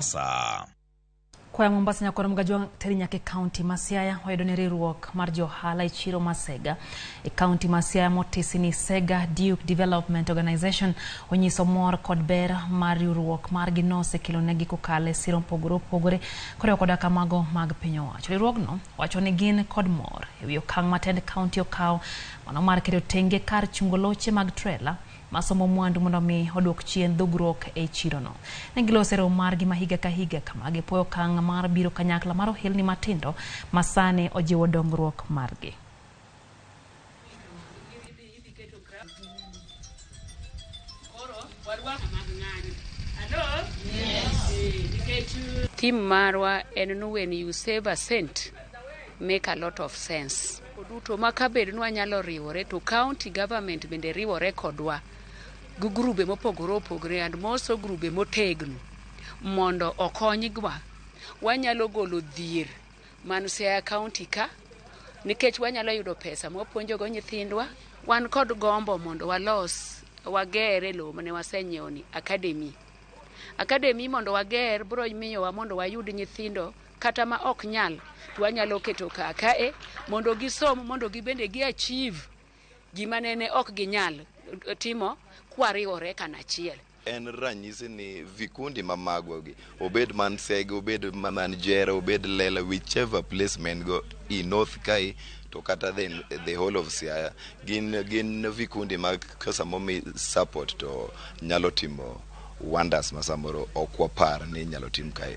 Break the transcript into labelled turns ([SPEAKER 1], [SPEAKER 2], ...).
[SPEAKER 1] Mombasa.
[SPEAKER 2] Koa Mombasa nyaka Mgajwang' teri nyaka e kaunti ma Siaya wayudo ni riwruok mar jo ohala e chiro ma Sega e kaunti ma Siaya motisi ni Sega Duke Development Organization onyiso mor kod ber mar riwruok margi no osekelonegi kokalo e siro mopogore opogore koriwo koda ka mago mag piny owacho. Riwruogno wacho ni gin kod mor ewi okang' ma tend kaunti okawo mano mar keto tenge kar chungo loche mag trela masomo mwandu mondo mi oduok chien dhugruok e chirono. Ne giloso e romo margi ma higa ka higa kama gipuoyo okang' mar biro kanyakla mar ohelni matindo ma sani ojiwo dongruok margi.
[SPEAKER 3] Theme marwa en ni when you save a cent, make a lot of sense. Duto ma kabed ni wanyalo riwore to county government bende riwore kodwa gi grube mopogore opogore and most grube motegno mondo okonywa. Wanyalo golo dhier man Siaya County ka nikech wanyalo yudo pesa mwapuonjogo nyithindwa. Wan kod gombo mondo walos wager e lowo mane wasenyiewo ni academy. Academy mondo wager biro miyowa mondo wayud nyithindo kata ma ok nyal to wanyalo keto ka kae mondo gisom mondo gibende gi achieve gima nene ok ginyal timo kwariwore kanachiel.
[SPEAKER 4] En ranyisi ni vikundi ma magwa gi obed man Sega, obed man Jera, obed Lela, whichever place men go i North kae to kata the whole of Siaya gin vikundi ma ka samo mi support to nyalo timo wonders ma samoro ok wapar ni inyalo tim kae.